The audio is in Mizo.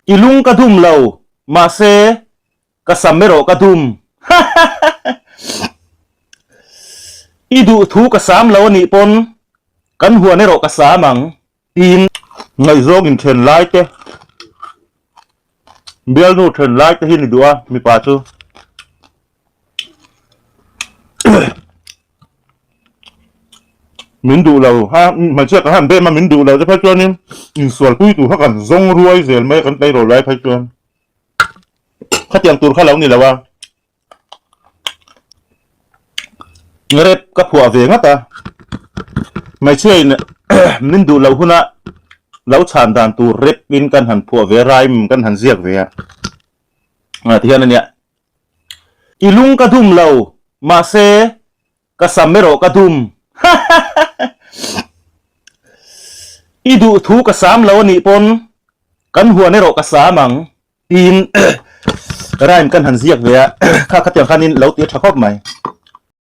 I lung ka dum lo, mahse ka sam erawh ka dum. I duh thu ka sam lo anih pawn kan huan erawh ka sam ang. Tiin ngaihzawng inthen lai te, bialnu then lai te hi ni duh a mipa chu. Min duh lo a, hmeichhia kan han bem a min duh lo te phei chuanin insualpui tur kha kan zawng ruai zel mai a kan tleirawl lai phei chuan khatiang tur kha lo ni lo a. Rep ka phuah ve ngat a, hmeichhia in min duh loh huna lo chhan dan tur rep in kan han phuah ve a, rhyme kan han ziak ve a, tihian a nia. I lung ka dum lo, mahse ka sam erawh ka dum. I duh thu ka sam lo anih pawn kan huan erawh ka sam ang tiin rhyme kan han ziak ve a, kha khatiang khanin lo ti a tha khawp mai.